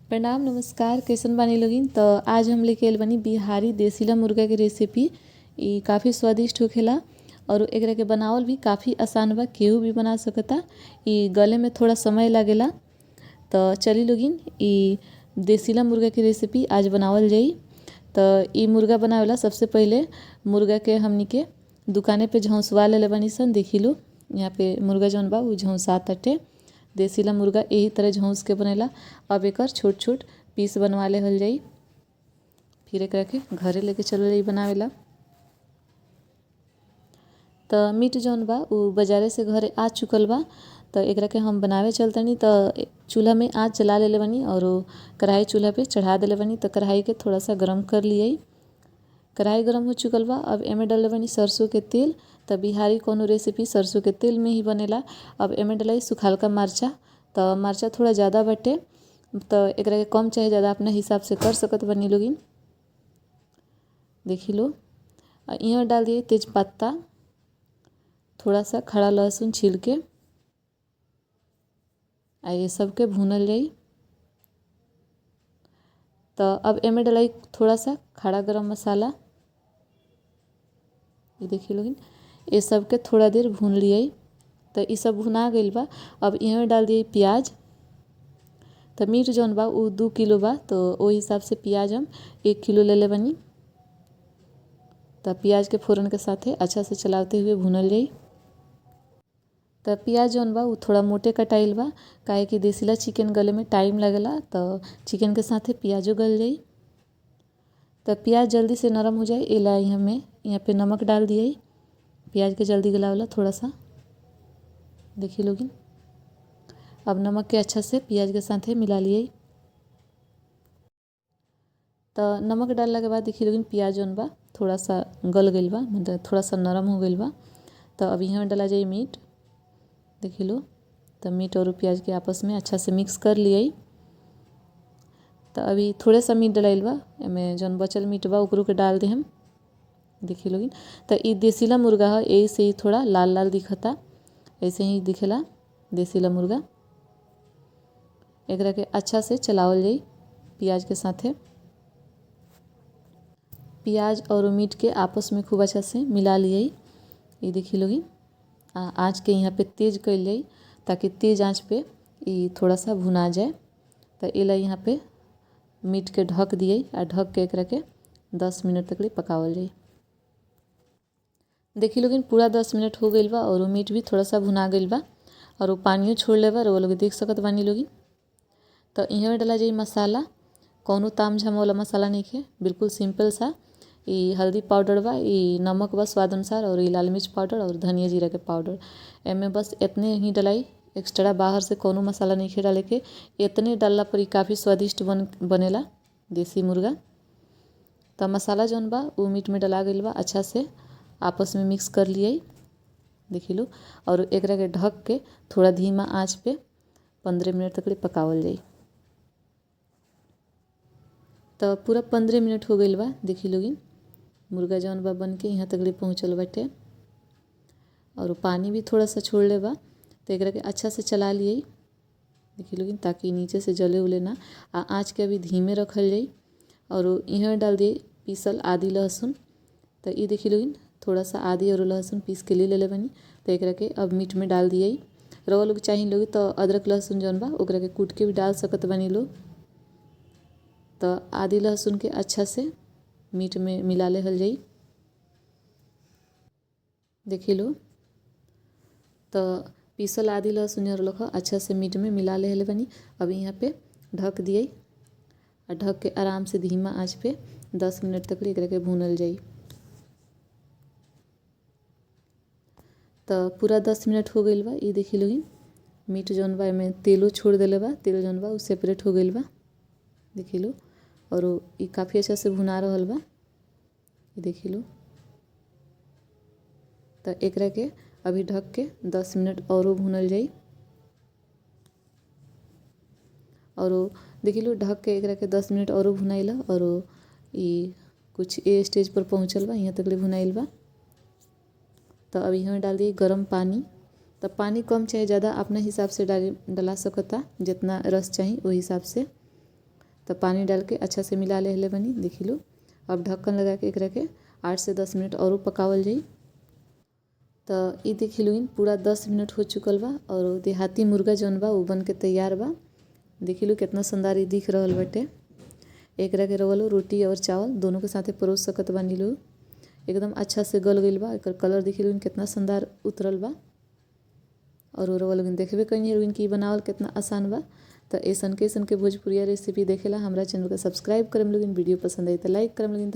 प्रणाम नमस्कार, कैसन बानी लोगिन। त आज हम लेके आइल बानी बिहारी देसीला मुर्गा के रेसिपी। इ काफ़ी स्वादिष्ट होखेला और एकरा के बनावल भी काफ़ी आसान बा, केहू भी बना सकता। इ गले में थोड़ा समय लागेला। त चली लोगिन, इ देसीला मुर्गा के रेसिपी आज बनावल जाई। त इ मुर्गा बनावेला सबसे पहिले मुर्गा के हमनी के दुकाने पे झौंसवा लेले बानी सन। देखी लो, यहाँ पे मुर्गा जौन बा उ झौंसा ताटे। देसीला मुर्गा यही तरह झौंस के बनेला। अब एकर छोट छोट पीस बनवा लेहल जाई, फिर एकरा के घरे लेके चलल जाई बनावेला। त मीट जौन बा उ बाजारे से घरे आ चुकल बा। त एकरा के हम बनावे चलतनी। त चूल्हा में आँच जला लेले बानी और कढ़ाई चूल्हा पे चढ़ा देले बानी। त कढ़ाई के थोड़ा सा गरम कर लियै। कढ़ाई गरम हो चुकल बा। अब एमे डालले बानी सरसों के तेल। त बिहारी कोनो रेसिपी सरसों के तेल में ही बनेला। अब एमे डलाई सुखालका मरचा। त मरचा थोड़ा ज़्यादा बाटे, त एकरा के कम चाहे ज़्यादा अपना हिसाब से कर सकत बानी लोगिन। देखी लो, यहाँ डाल दिए तेजपत्ता, थोड़ा सा खड़ा लहसुन छील के, आ ये सब के भूनल जाई। तो अब एमे डलाई थोड़ा सा खड़ा गरम मसाला। ये देखिए लोगिन, ये सब के थोड़ा देर भून लियै। तो ये सब भुना गइल बा। अब यहाँ डाल दिए प्याज। तो मीट जौन बा उ 2 किलो बा, तो वही हिसाब से प्याज हम 1 किलो ले ले बनी। तो प्याज के फोरन के साथे अच्छा से चलाते हुए भुनल जाई। तो प्याज जौन बा उ थोड़ा मोटे कटाइल बा, काहे कि देसीला चिकन गले में टाइम लगेला। तो चिकन के साथे प्याजो गल जाई। तो प्याज जल्दी से नरम हो जाए एला हमें यहाँ पे नमक डाल दिए, प्याज के जल्दी गलावला थोड़ा सा। देखिए लोगिन, अब नमक के अच्छा से प्याज के साथे मिला लिए। तो नमक डालला के बाद देखिए लोगिन, प्याज जौन बा थोड़ा सा गल गइल बा, मतलब थोड़ा सा नरम हो गइल बा। तो अब यहाँ डाला जाए मीट। देखिए लो, तो मीट और प्याज के आपस में अच्छा से मिक्स कर लिए। तो अभी थोड़ा सा मीट डलाइल बा, एमे जौन बचल मीट बा ओकरो के डाल दे हम। देखिए लोगिन, तो ये देसीला मुर्गा है, यही से ही थोड़ा लाल लाल दिखता, ऐसे ही दिखेला देसीला मुर्गा। एकरा के अच्छा से चलावल जाई प्याज के साथे। प्याज और मीट के आपस में खूब अच्छा से मिला लिए। ये देखिए लोगिन, आँच के यहाँ पे तेज कइल जाई ताकि तेज आँच पे ये थोड़ा सा भुना जाए। तो एला यहाँ पे मीट के ढक दिए आ ढक के एकरा के 10 मिनट तक ले पकावल जाई। देखिए लोगिन, पूरा 10 मिनट हो गइल बा और मीट भी थोड़ा सा भुना गइल बा और वो पानियों छोड़ ले बा, वो लोग देख सकत बानी लोगिन। तो यहाँ डाला जाई मसाला, कौनो ताम झाम वाला मसाला नहीं है, बिल्कुल सिंपल सा। ये हल्दी पाउडर बा, ये नमक बा स्वाद अनुसार, और ये लाल मिर्च पाउडर और धनिया जीरा के पाउडर। एमे बस इतने ही डलाई, एक्स्ट्रा बाहर से कोनो मसाला नहीं डाले के। इतने डालला पर ये काफ़ी स्वादिष्ट बनेला देसी मुर्गा। तो मसाला जौन बा वो मीट में डला गइल बा, अच्छा से आपस में मिक्स कर लिए। देखी लो, और एकरा के ढक के थोड़ा धीमा आँच पे 15 मिनट तक ले पकावल जाई। तो पूरा 15 मिनट हो गइल बा। देखी लोगिन, मुर्गा जौन बा बन के यहाँ तक ले पहुँचल बाटे और पानी भी थोड़ा सा छोड़ ले बा। तो एकरा के अच्छा से चला लिए। देखी लोगिन, ताकि नीचे से जले उले ना। आ आँच के अभी धीमे रखल जाई। और यहाँ डाल दिए पीसल आदि लहसुन। तो ये देखी लोगिन, थोड़ा सा आदि और लहसुन पीस के ले लेले बनी। तो एकरा के अब मीट में डाल दिए। रवा लोग चाही लोग तो अदरक लहसुन जौन बा ओकरा के कूट के भी डाल सकत बनी लोग। तो आदि लहसुन के अच्छा से मीट में मिला लेहल जाई। देखी लो, तो पीसल आदि लहसुन और लख अच्छा से मीट में मिला लेहले बनी। अब यहाँ पे ढक दिए और ढक के आराम से धीमा आँच पे 10 मिनट तक एकरा के भूनल जाई। तो पूरा 10 मिनट हो गइल बा। ये देखी लोगिन, मीट जौन बा एमे तेलो छोड़ देले बा, तेल जौन बा उ सेपरेट हो गइल बा। देखी लो, और ये काफ़ी अच्छा से भुना रहल बा। ये देखी लो, तो एकरा के अभी ढक के 10 मिनट और भुनल जाई। और देखी लो, ढक के एकरा के 10 मिनट और भुनाइल और ये कुछ ए स्टेज पर पहुँचल बा, यहाँ तक ले भुनाइल बा। तो अब यहाँ डाल दिए गरम पानी। तो पानी कम चाहे ज़्यादा अपना हिसाब से डला सकता, जितना रस चाहिए वही हिसाब से। तो पानी डाल के अच्छा से मिला लेहले बनी, देखी लो। अब ढक्कन लगा के एकरा के 8 से 10 मिनट और पकावल जाई। तो ये देखी लोगिन पूरा 10 मिनट हो चुकल बा और देहाती मुर्गा जौन बा वो बन के तैयार बा। देखी लो कितना शानदार ये दिख रहल बाटे। एकरा के रवलो रोटी और चावल दोनों के साथे परोस सकत बानी लोग। एकदम अच्छा से गल गइल बा। एकर कलर देखी लोगिन कितना शानदार उतरल बा। और रउआ लोगिन देखबे कइनी लोगिन कि बनावल कितना आसान बा। तो ऐसन के भोजपुरिया रेसिपी देखेला हमरा चैनल के सब्सक्राइब करम लोगिन। वीडियो पसंद आई तो लाइक करम लोगिन।